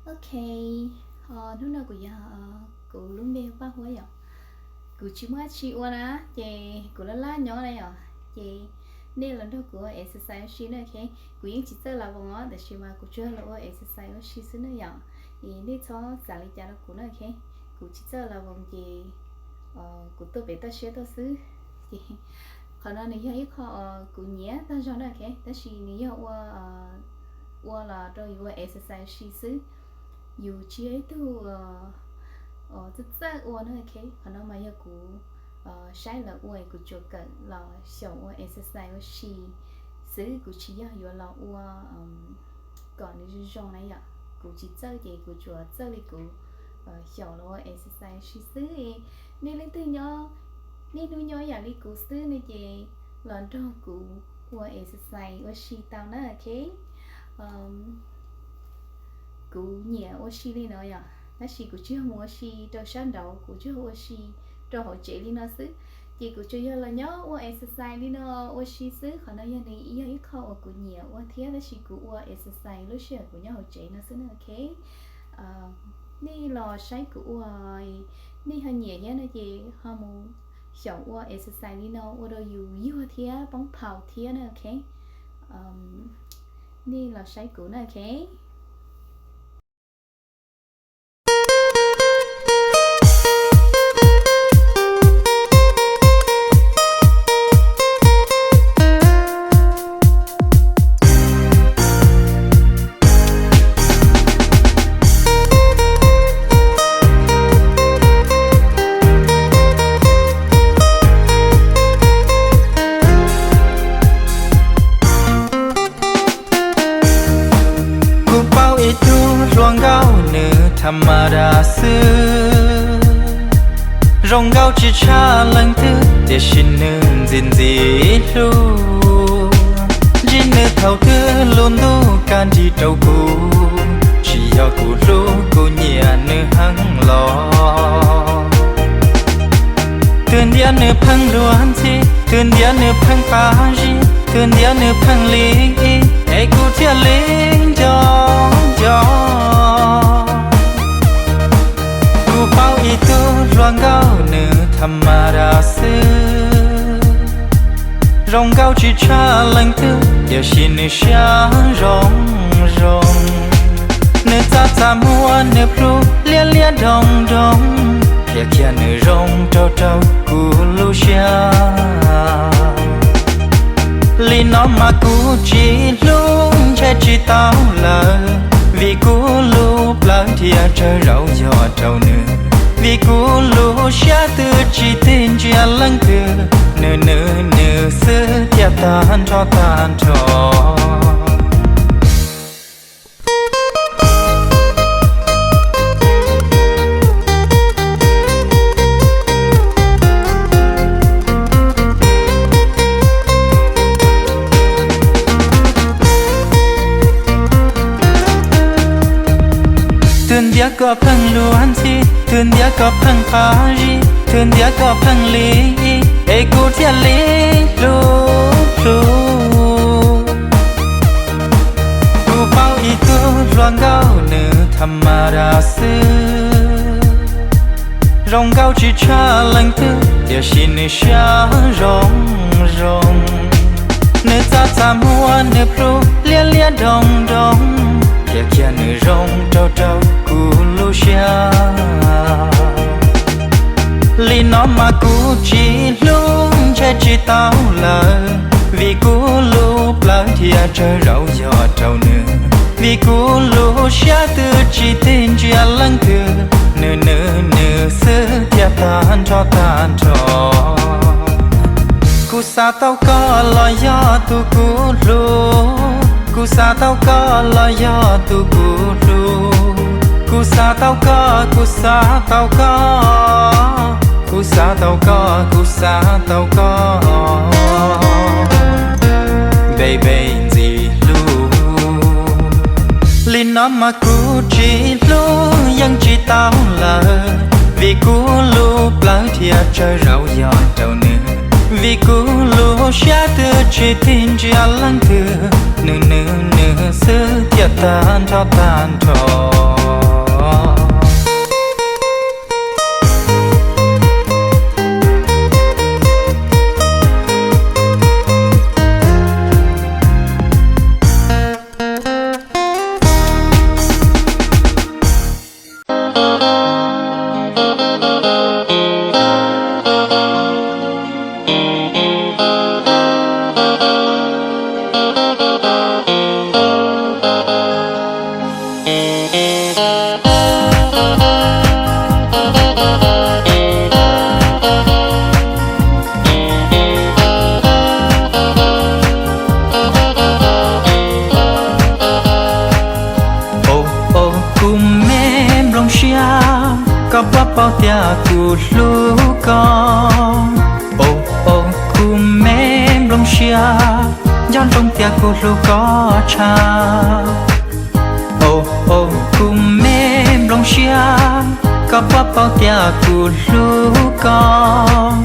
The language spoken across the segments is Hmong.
Ok, hnub no kuv yog, kuv lub npe Paj Huab yom. Kuv tsis muaj dab tsi ua na, ces kuv laj laj nyob na yom, ces nej los nrog kuv ua exercise ua si na, ok. Kuv yeej tsis txawj las voos os, tab sis mas kuv tsuas los ua exercise ua si xwb na yom. Es nej txhob xav li cas rau kuv na, ok. Kuv tsis txawj las voos ces kuv tuaj pem toj siab tuaj xwb. Ces qhov no nws yog ib qho kuv nyiam tag zog na, ok, tab sis nws yog ua, ua los rau yus ua exercise ua si xwb. Yus tsis yog ib tug txawj txawj ua na, ok. Qhov no mas yog kuv saib lawv ua es kuv tsuas kawm los xyaum ua exercise ua si xwb, kuv tsis yog yuav los ua kom nws zoo zoo na yom. Kuv tsis txawj ces kuv tsuas txawj li kuv xyaum los ua exercise ua si xwb. Nej leej twg nyob, niaj hnub nyob yam li kuv xwb ne ces los nrog kuv ua exercise ua si tau na, ok. Kuv nyiam ua si li no yom, tab sis kuv tsis yog mus ua si rau sab nraud, kuv tsuas yog ua si rau hauv tsev li no xwb. Ces kuv tsuas yog los nyob ua exercise li no ua si xwb. Qhov no yog nws yog ib qho uas kuv nyiam ua thiab, tab sis kuv ua exercise lub sij hawm kuv nyob hauv tsev no xwb na, ok. Nej los saib kuv ua, nej ho nyiam thiab no ces ho mus xyaum ua exercise li no ua rau yus yuag thiab poob phaum thiab na, ok. Nej los saib kuv na, ok. Kuv paub ib tug hluas nkauj nws tham ma das xwb, zoo nkauj tsis tshaj leej twg tiam sis nws ntxim ntxim hlub. Ntsib nws thaum twg lub ntuj kaj nrig rau kuv, tsis yog kuv hlub kuv nyiam nws heev los. Twb ntiav nws pheej luag ntxhi, twb ntiav nws pheej qab zib, twb ntiav nws pheej li ib, es kuv thiaj li nco nco. Kuv paub ib tug hluas nkauj nws tham ma das xwb, zoo nkauj tsis tshaj leej twg tiam sis nws siab zoo zoo. Nws txaj txaj muag nws plhu liab liab doog doog, qhia qhia nws zoo rau rau kuv lub siab. Li no mas kuv tsis hlub ntshe tsis tau lawm, vim kuv lub plawv thiaj tsawg zaus yog rau nws. Vim kuv lub siab twb tsis tig ntsia leej twg, nws nws nws xwb thiaj tag nrho tag nrho. Twb ntiav koj pheej luag ntxhi, twb ntiav koj pheej qab zib, twb ntiav koj pheej li ib, es kuv thiaj li hlub hlub. Kuv paub ib tug hluas nkauj nws tham ma das xwb, zoo nkauj tsis tshaj leej twg tiam sis nws siab zoo zoo. Nws txaj txaj muag nws plhu liab liab doog doog, qhia qhia nws zoo rau rau kuv lub siab. Li no mas kuv tsis hlub ntshe tsis tau lawm, vim kuv lub plawv thiaj tsawg zaus yog rau nws. Vim kuv lub siab twb tsis tig ntsia leej twg, nws nws nws xwb thiaj tag nrho tag nrho. Kuv xav tau koj los yog tus kuv hlub, kuv xav tau koj los yog tus kuv hlub. Kuv xav tau koj, kuv xav tau koj, kuv xav tau koj, kuv xav tau koj, baby ntxim hlub. Li no mas kuv tsis hlub yeej tsis tau lawm, vim kuv lub plawv thiaj tsawg zaus yog rau nws. Vim kuv lub siab twb tsis tig ntsia leej twg, nws nws nws xwb thiaj tag nrho tag nrho. Koj puas paub tias kuv hlub koj? Au, au, kuv me nplooj siab, nco ntsoov tias kuv hlub koj tshaj. Au, au, kuv me nplooj siab, koj puas paub tias kuv hlub koj?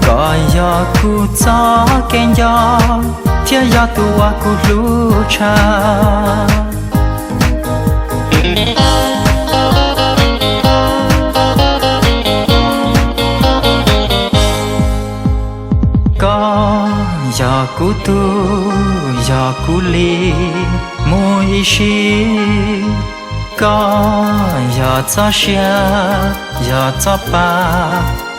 Koj yog kuv txoj kev nco, thiab yog tus uas kuv hlub tshaj. Koj yog kuv tus, yog kuv li, mus ib sim. Koj yog txoj sia, yog txoj pa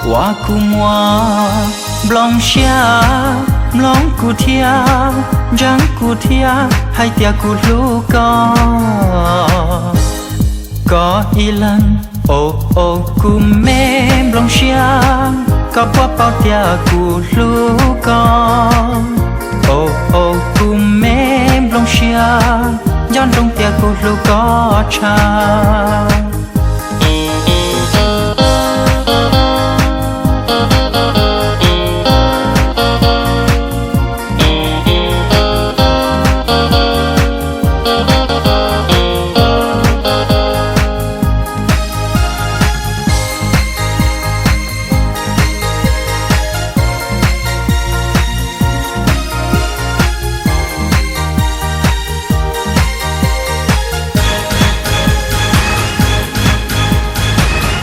uas kuv muaj. Nplooj siab, mloog kuv thiab, ntseeg kuv thiab, hais tias kuv hlub koj. Koj ib leeg, au, au, kuv me nplooj siab, koj puas paub tias kuv hlub koj? Au, au, kuv me nplooj siab, nco ntsoov tias kuv hlub koj tshaj.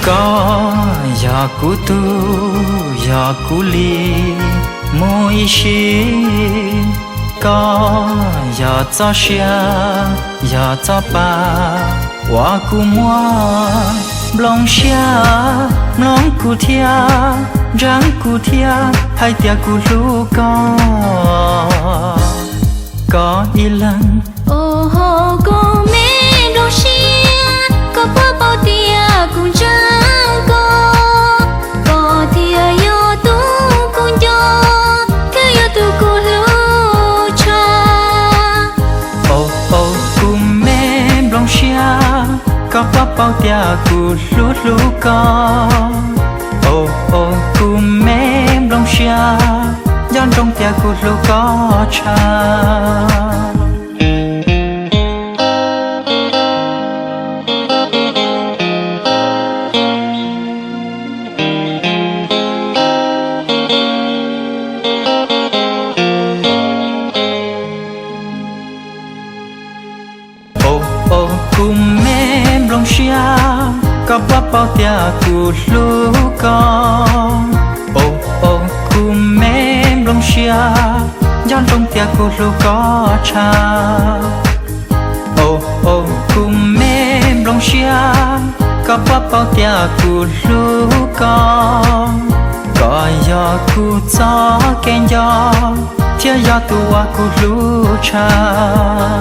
Koj yog kuv tus, yog kuv li, mus ib sim. Koj yog txoj sia, yog txoj pa uas kuv muaj. Nplooj siab, mloog kuv thiab, ntseeg kuv thiab, hais tias kuv hlub koj. Koj ib leeg, au, kuv me nplooj siab, koj puas paub tias kuv ntseeg koj, koj thiaj yog tus kuv nco, thiaj yog tus kuv hlub tshaj. Au, au, kuv me nplooj siab, koj puas paub tias kuv hlub hlub koj? Au, au, kuv me nplooj siab, nco ntsoov tias kuv hlub koj tshaj. Au, au, kuv me nplooj siab, koj puas paub tias kuv hlub koj? Au, au, kuv me nplooj siab, nco ntsoov tias kuv hlub koj tshaj. Au, au, kuv me nplooj siab, koj puas paub tias kuv hlub koj? Koj yog kuv txoj kev nco, thiab yog tus uas kuv hlub tshaj.